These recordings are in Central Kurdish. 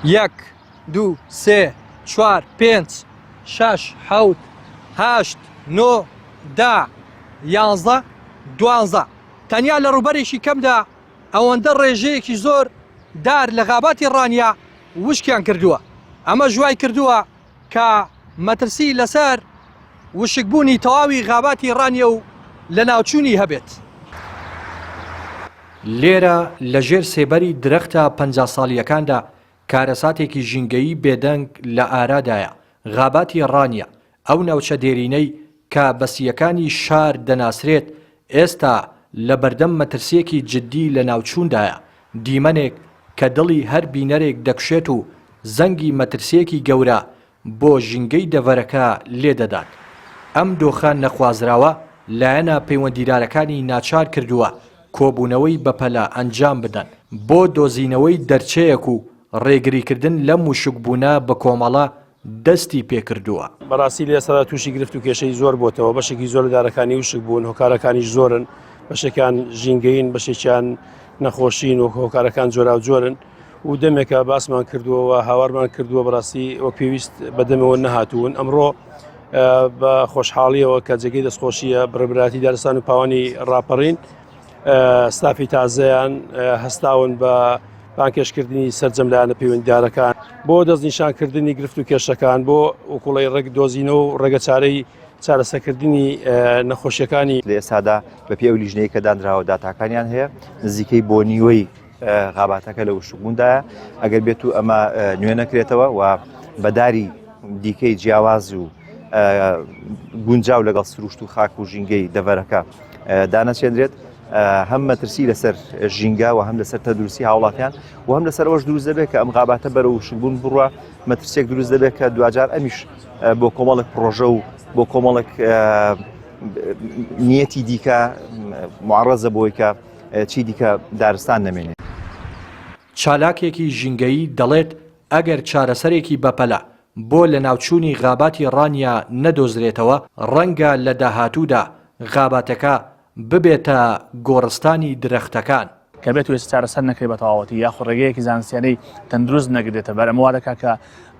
یەک، دوو، سێ، چوار، پێنج، شەش، حەوت، هەشت، نۆ، دە، یانزە، دوانزە. تەنیا لە ڕووبەرێکی کەمدا ئەوەندە ڕێژەیەکی زۆر دار لە غاباتی ڕانیە وشکیان کردووە، ئەمەش وای کردووە کە مەترسی لەسەر وشکبوونی تەواوی غاباتی ڕانیە و لەناوچوونی هەبێت. لێرە لە ژێر سێبەری درەختە 50 ساڵییەکاندا کارەساتێکی ژینگەیی بێدەنگ لە ئارادایە، غاباتی ڕانیە، ئەو ناوچە دێرینەی کە بە سییەکانی شار دەناسرێت، ئێستا لە بەردەم مەترسییەکی جددی لەناوچووندایە، دیمەنێک کە دڵی هەر بینەرێک دەکوشێت و زەنگی مەترسییەکی گەورە بۆ ژینگەی دەڤەرەکە لێدەدات. ئەم دۆخە نەخوازراوە لایەنە پەیوەندیدارەکانی ناچار کردووە کۆبوونەوەی بەپەلە ئەنجام بدەن بۆ دۆزینەوەی دەرچەیەک و ڕێگریکردن لەم وشکبوونە بەکۆمەڵە دەستی پێکردووە. بەڕاستی لە ئێستادا تووشی گرفت و کێشەی زۆر بۆتەوە، بەشێکی زۆر لە دارەکانی وشک بوون، هۆکارەکانیش زۆرن، بەشێکیان ژینگەیین، بەشێکیان نەخۆشین و هۆکارەکان جۆراوجۆرن و دەمێکە باسمان کردووە و هاوارمان کردووە بەڕاستی وەک پێویست بەدەمەوە نەهاتوون. ئەمڕۆ بە خۆشحاڵیەوە کە جێگەی دەستخۆشیە بەڕێوەبەرایەتی دارستان و پاوانی ڕاپەڕین ستافی تازەیان هەستاون بە بانکێشکردنی سەرجەم لایەنە پەیوەندیدارەکان بۆ دەستنیشانکردنی گرفت و کێشەکان بۆ وکوڵی ڕێک دۆزینەوە و ڕێگەچارەی چارەسەکردنی نەخۆشیەکانی. لە ئێستادا بەپێی ئەو لیژنەیە کە دانراوە داتاکانیان هەیە نزیکەی بۆ نیوەی غاباتەکە لە وشکبووندایە ئەگەر بێت و ئەمە نوێ نەکرێتەوە و بەداری دیکەی جیاواز و گونجاو لەگەڵ سروشت و خاک و ژینگەی دەڤەرەکە دانەچێنرێت هەم مەترسی لەسەر ژینگە و هەم لەسەر تەندروستی هاوڵاتیان و هەم لەسەر ئەوەش دروست دەبێت کە ئەم غاباتە بەرەو وشکبوون بڕە مەترسێک دروست دەبێت کە دواجار ئەمیش بۆ کۆمەڵک پرۆژە و بۆ کۆمەڵک نیەتی دیکە معڕەزە بۆی کە چی دیکە دارستان نەمێنێت. چالاکێکی ژینگەیی دەڵێت، ئەگەر چارەسەرێکی بەپەلە بۆ لەناوچوونی غاباتی ڕانیە نەدۆزرێتەوە، ڕەنگە لە داهاتوودا غاباتەکە ببێتە گۆڕستانی درەختەکان. کە بێت و ئێستا چارەسەر نەکرێت بە تەواوەتی یاخود ڕێگەیەکی زانستیانەی تەندروست نەگرێتە بەر ئەمە وا دەکات کە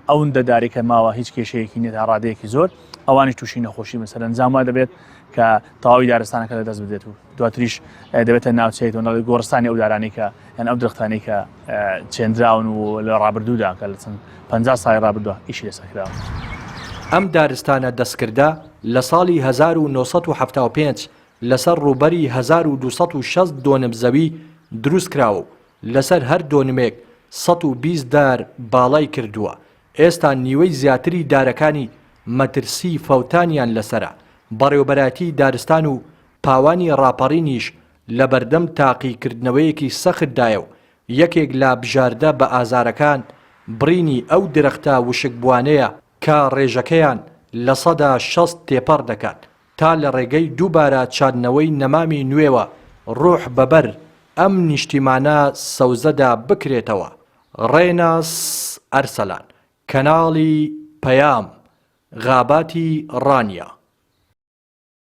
ئەوندە داری کە ماوە هیچ کێشەیەکی نیە تا ڕادەیەکی زۆر ئەوانیش تووشی نەخۆشی بن سەرەنجام وا دەبێت کە تەواوی دارستانەکە لەدەست بدرێت و دواتریش دەبێتە ناوچەیەک دەڵێت گۆڕستانی ئەو دارانەی کە یان ئەو درەختانەی کە چێندراون و لە ڕابردوودا کە لە چەند 50 ساڵی ڕابردووە ئیشی لەسەر کراوە. ئەم دارستانە دەستکردە لە ساڵی 1975 لەسەر ڕووبەری 1260 دۆنم زەوی دروستکراوە و لەسەر هەر دۆنمێک 120 دار باڵای کردووە، ئێستا نیوەی زیاتری دارەکانی مەترسیی فەوتانیان لەسەرە، بەڕێوەبەرایەتیی دارستان و پاوانی ڕاپەڕینیش لەبەردەم تاقیکردنەوەیەکی سەختدایە و یەکێک لە بژاردە بە ئازارەکان بڕینی ئەو درەختە وشکبووانەیە کە ڕێژەکەیان 60% تێپەڕ دەکات تا لە ڕێگەی دووبارە چاندنەوەی نەمامی نوێوە ڕوح بەبەر ئەم نیشتیمانە سەوزەدا بکرێتەوە. ڕێناس ئەرسەلان، کەناڵی پەیام، غاباتی ڕانیە.